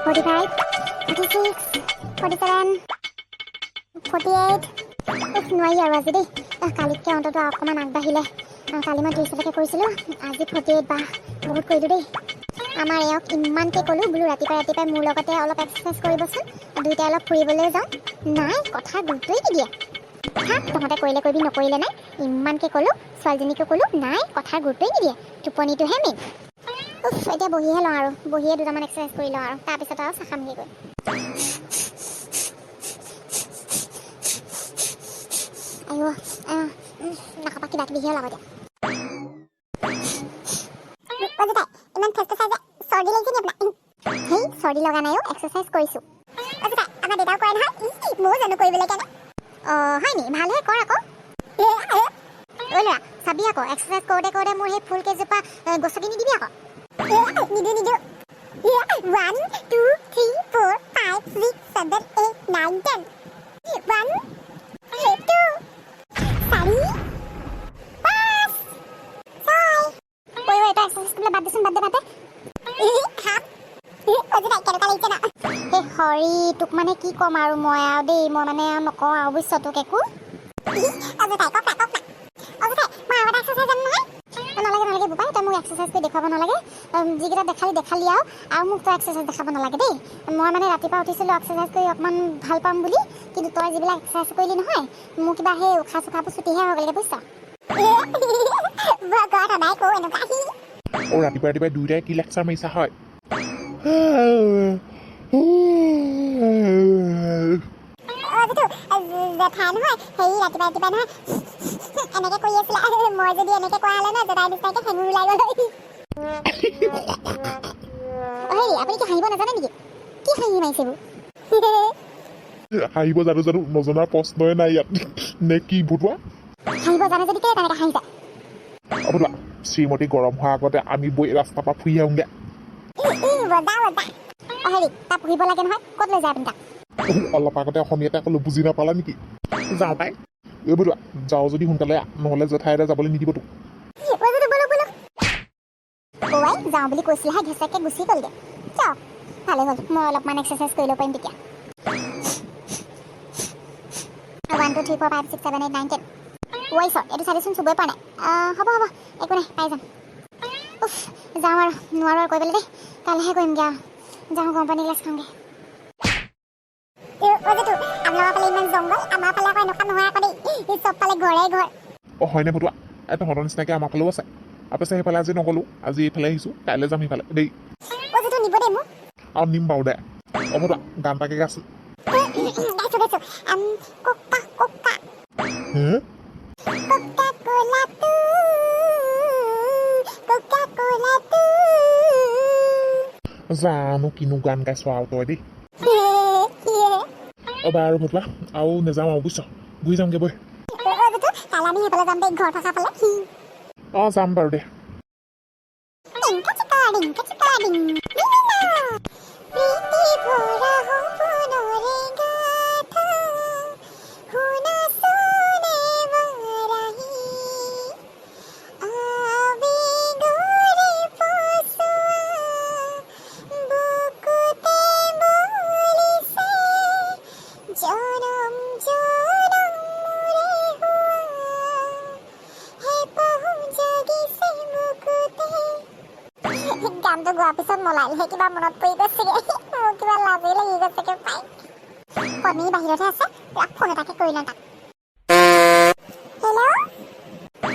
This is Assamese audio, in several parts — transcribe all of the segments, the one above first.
45, 46, 47, 48। উফ, নোৱাৰি আৰু আজি দেই। কালিতকৈ অন্ততঃ অকণমান আগবাঢ়িলে। কালি মই 30লৈকে কৰিছিলোঁ, আজি 48। বাহ, বহুত কৰিলোঁ দেই। আমাৰ এওঁক ইমানকৈ ক'লোঁ বোলো, ৰাতিপুৱা ৰাতিপুৱাই মোৰ লগতে অলপ এক্সাৰচাইজ কৰিবচোন, দুয়োটাই অলপ ফুৰিবলৈ যাওঁ। নাই, কথা গুৰুত্বই নিদিয়ে। থাক, তহঁতে কৰিলে কৰিবি, নকৰিলে নাই। ইমানকৈ ক'লোঁ, ছোৱালীজনীকো ক'লোঁ, নাই, কথাৰ গুৰুত্বই নিদিয়ে। টোপনিটোহে মেইন। উফ, এতিয়া বহিহে লওঁ আৰু, বহিয়ে দুটামান এক্সাৰচাইজ কৰি লওঁ আৰু তাৰপিছত আৰু চাহ খামগৈ গৈ। আইঅ, নাকৰ পৰা কিবা কিবিহে ওলাব এতিয়া। অ জেঠাই, ইমান ফেচফেচাই যে, চৰ্দি লাগিছে নি আপোনাৰ? হেই, চৰ্দি লগা নাই অ', এক্সাৰচাইজ কৰিছোঁ। অ জেঠাই, আমাৰ দেউতাও কৰে নহয়, ময়ো জানো কৰিবলৈ কাৰণে। অঁ, হয় নি? ভালহে, কৰ আকৌ। ঐ ল'ৰা, চাবি আকৌ, এক্সাৰচাইজ কৰোঁতে কৰোঁতে মোৰ সেই ফুল কেইজোপা গছকি নিদিবি আকৌ। নিদিওঁ নিদিওঁ। 1, 2, 3, 4, 5, 6, 7, 8, 9, 10, 1, 2, 4, 5, 6। ঐ ঐ, এটা এক্সাৰচাইজ কৰিবলৈ বাদ দেচোন, বাদ দে, বাদ দে। 7। অ জেঠাই, কেনেকুৱা লাগিছে ন? এই হৰি, তোক মানে কি ক'ম আৰু মই আৰু দেই, মই মানে আৰু নকওঁ আৰু, বুজিছ, তোক একো। অ জেঠাই, কওক না, কওক না। অ জেঠাই, মই আৰু এটা এক্সাৰচাইজ জানো নহয়। নালাগে নালাগে বোপাই, তই মোক এক্সাৰচাইজ কৰি দেখুৱাব নালাগে। যিকেইটা দেখালি দেখালি আৰু, আৰু মোক তই এক্সাৰচাইজ দেখাব নালাগে দেই। মই মানে ৰাতিপুৱা উঠিছিলোঁ এক্সাৰচাইজ কৰি অকণমান ভাল পাম বুলি, কিন্তু তই যিবিলাক এক্সাৰচাইজ কৰিলি নহয়, মোৰ কিবা সেই উশাহ চুশাহবোৰ চুটিহে হৈ গ'লগৈ, বুজিছ? ঘৰত সদায় কওঁ এনেকুৱা। অ, ৰাতিপুৱা ৰাতিপুৱাই দুয়োটাই কি লেকচাৰ মাৰিছা হয়? অ জেঠু, জেঠাই নহয়, হেৰি, ৰাতিপুৱা ৰাতিপুৱা নহয় এনেকে কৰি আছিলে। মই যদি এনেকে কৰা হ'লে ন, জেঠাই নিচিনাকে শেঙুৰ ওলাই গ'ল হয়। অ হেৰি, আপুনি কি হাঁহিব নাজানে নেকি? কি হাঁহি মাৰিছে এইবোৰ? হাঁহিব জানো জানো, নজনাৰ প্ৰশ্নই নাই ইয়াত, নে কি ভতুৱা? হাঁহিব জানে যদি কেলে তেনেকে হাঁহিছে? অ ভতুৱা, শ্ৰীমতী গৰম হোৱাৰ আগতে আমি বৈ ৰাস্তাৰ পৰা ফুৰি আহোঁগে। মজা মজা। অ হেৰি, তাক পঢ়িব লাগে নহয়, ক'ত লৈ যায় আপুনি তাক? অলপ আগতে অসমীয়াতে ক'লো, বুজি নাপালা নেকি? যাওঁ পাই। এই ভতুৱা, যাওঁ যদি সোনকালে আহ, নহ'লে জেঠাইৰে যাবলৈ নিদিব তোক। ব'লক ব'লক ব'লক। ঐ, যাওঁ বুলি কৈছিলেহে, ঘেচেকে গুচি গ'লগৈ। যাওক, ভালে হ'ল, মই অলপমান এক্সাৰচাইজ কৰি ল'ব পাৰিম তেতিয়া। 1, 2, 3, 4, 5, 6, 7, 8, 9, 10। ঐ ঈশ্বৰ, এইটো চাবিচোন, চুবই পৰা নাই। হ'ব হ'ব, একো নাই, পাই যাম। উফ, যাওঁ আৰু, নোৱাৰোঁ আৰু কৰিবলৈ দেই। কাইলৈহে কৰিমগৈ আৰু। যাওঁ, গৰম পানী গিলাচ খাওঁগৈ। অ জেঠু, আপোনালোকৰ ফালে ইমান জংঘল, আমাৰ ফালে আকৌ এনেকুৱা নহয় আকৌ দেই, চবফালে ঘৰে ঘৰ। অ হয়নে ভতুৱা? এই তহঁতৰ নিচিনাকৈ আমাৰ ফালেও আছে। পাছে সেইফালে আজি নগ'লো, আজি এইফালে আহিছোঁ, কাইলৈ যাম সেইফালে দেই। অ জেঠু, নিব দেই মোক। আৰু নিম বাৰু দে। অ ভতুৱা, গান এটাকে গাচোন। গাইছো গাইছো। Coca coca. হে? কোকা কোলা তু, কোকা কোলা তু। জানো কিনো গান গাইছ আৰু তই দেই। অ বাৰু ভতুৱা, আৰু নেযাওঁ আৰু, বুজিছ, ঘূৰি যামগৈ বৈ। অ জেঠু, কাইলৈ আমি সেইফালে যাম দেই, ঘৰ থকা ফালে। অ, যাম বাৰু দে। ডিংকা চিকা ডিংকা চিকা ডিং প্ৰীতি ভৰা সপোনৰে গাথা শুনাচোন এবাৰ আহি, আবেগৰে পছোৱা বুকুতে বলিছে, জনম জনম মোৰে হোৱা হেঁপাহ জাগিছে বুকুতে। গানটো গোৱাৰ পিছত মলাইলহে কিবা মনত পৰি গৈছেগে, মোৰ কিবা লাজেই লাগি গৈছেগে পাই। পত্নী বাহিৰতহে আছে, ফোন এটাকে কৰি লওঁ তাক। হেল্ল'।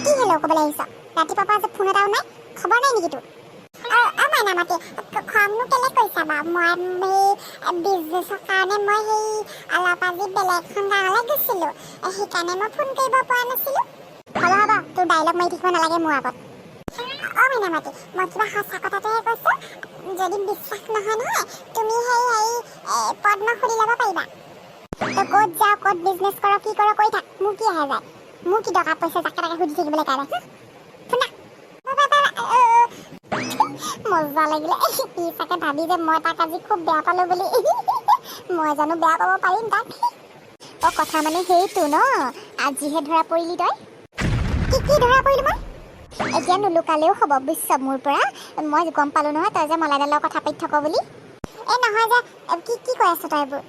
কি হেল্ল' ক'বলৈ আহিছ? ৰাতিপুৱাৰ পৰা যে ফোন এটাও নাই, খবৰ নাই নেকি তোৰ? অ মাইনামাতি, খংনো কেলে কৰিছা বাৰু? মই সেই বিজনেছৰ কাৰণে মই সেই অলপ আজি বেলেগ এখন গাঁৱলৈ গৈছিলোঁ, সেইকাৰণে মই ফোন কৰিব পৰা নাছিলোঁ। হ'ব হ'ব, তোৰ ডাইলগ মাৰি থাকিব নালাগে মোৰ আগত। অ মাইনামাতি, মই কিবা সঁচা কথাটোহে কৈছোঁ। যদি বিশ্বাস নহয় নহয়, তুমি সেই হেৰি পদ্মক সুধি ল'ব পাৰিবা। তই ক'ত যাৱ, ক'ত বিজনেছ কৰ, কি কৰ কৰি থাক, মোৰ কি আহে যায়? মোৰ কি দৰকাৰ পইচা যাকে তাকে সুধি থাকিবলৈ কাৰণে? শুনা, মজা লাগিলে। সি চাগে ভাবি যে মই তাক আজি খুব বেয়া পালো বুলি। মই জানো বেয়া পাব পাৰিম তাক? অ, কথা মানে সেইটো ন, আজিহে ধৰা পৰিলি তই। কি কি ধৰা পৰিলো মই? এতিয়া নুলুকালেও হ'ব, বুজিছ, মোৰ পৰা। মই গম পালো নহয়, তই যে মলাইডালৰ কথা পাতি থাক বুলি। এ নহয় যে, কি কি কৈ আছ তই এইবোৰ?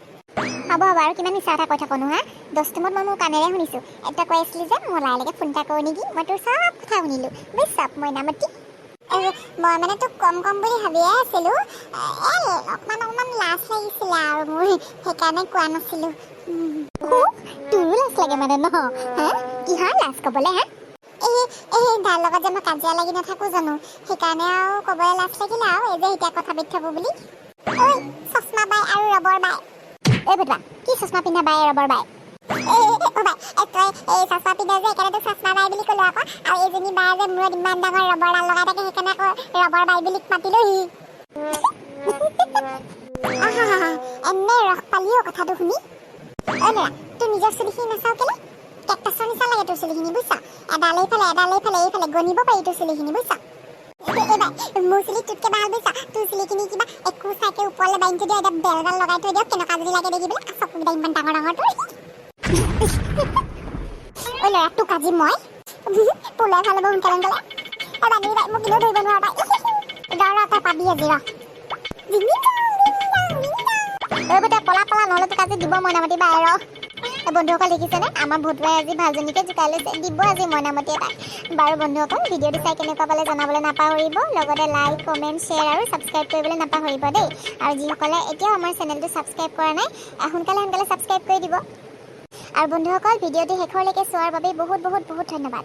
হ'ব হ'ব, আৰু কিমান মিছা কথা কৈ থাকনো? হা, দোস্ত, মই মোৰ কাণেৰে শুনিছোঁ। এটা কৈ আছিলি যে মলাইলৈকে ফোন এটা কৰোঁ নেকি। মই তোৰ চব কথা শুনিলোঁ, বুজিছ মইনামতী? মই মানে তোক কম কম বুলি ভাবিয়ে আছিলোঁ। অকণমান অকণমান লাজ লাগিছিলে আৰু মোৰ, সেইকাৰণে কোৱা নাছিলোঁ। তোৰো লাজ লাগে মানে ন? হা, কিহৰ লাজ ক'বলৈ? হা, এই এই তাৰ লগত যে মই কাজিয়া লাগি নাথাকোঁ জানো, সেইকাৰণে আৰু ক'বলৈ লাজ লাগিলে আৰু এই যে এতিয়া কথা পাতি থাকোঁ বুলি। ঐ চশমা বাই আৰু ৰবৰ বাই। এই ভতুৱা, কি চশমা পিন্ধা বাই, ৰবৰ বাই? এই অ বাই, এই তই এই চশমা পিন্ধা যে, সেইকাৰণে তোক চশমা বাই বুলি ক'লো আকৌ। আৰু এইজনী বাই যে মূৰত ইমান ডাঙৰ ৰবৰডাল লগাই থাকে, সেইকাৰণে আকৌ ৰবৰ বাই বুলি মাতিলো। সি আহা, এনে ৰস পালিও কথাটো শুনি। ঐ ল'ৰা, তোৰ নিজৰ চুলিখিনি নাচাও কেলে? কেকটাছৰ নিচিনা লাগে তোৰ চুলিখিনি, বুজিছ? এডাল এইফালে, এডাল এইফালে, এইফালে গণিব পাৰি তোৰ চুলিখিনি, বুজিছ? এইবাৰ মোৰ চুলি তোতকে ভাল, বুজিছ? তোৰ চুলিখিনি কিবা একো চাইকে ওপৰলৈ বান্ধি থৈ দিয়, এতিয়া বেলডাল লগাই থৈ দিয়ক, কেনেকুৱা যদি লাগে দেখিবলৈ। চকুকেইটা ইমান ডাঙৰ ডাঙৰ তোৰ। ঐ ল'ৰা, তোক আজি মই পলাই ভাল হ'ব, সোনকালে সোনকালে। ঐ বান্ধি বাই, মোক এনেও ধৰিব নোৱাৰ পাই। ৰ ৰ, তই পাবি আজি, ৰ। ঐ বেটা, পলা পলা, নহ'লে তোক আজি দিব মইনামতী বাই, ৰ। বন্ধুসকল, দেখিছেনে, আমাৰ ভতুৱাই আজি ভালজনীকে জোকাই লৈছে। দিব আজি মইনামতীয়ে তাক। বাৰু বন্ধুসকল, ভিডিঅ'টো চাই কেনেকুৱা পালে জনাবলৈ নাপাহৰিব। লগতে লাইক, কমেণ্ট, শ্বেয়াৰ আৰু ছাবস্ক্ৰাইব কৰিবলৈ নাপাহৰিব দেই। আৰু যিসকলে এতিয়াও আমাৰ চেনেলটো ছাবস্ক্ৰাইব কৰা নাই, সোনকালে সোনকালে ছাবস্ক্ৰাইব কৰি দিব। আৰু বন্ধুসকল, ভিডিঅ'টো শেষৰলৈকে চোৱাৰ বাবে বহুত বহুত বহুত ধন্যবাদ।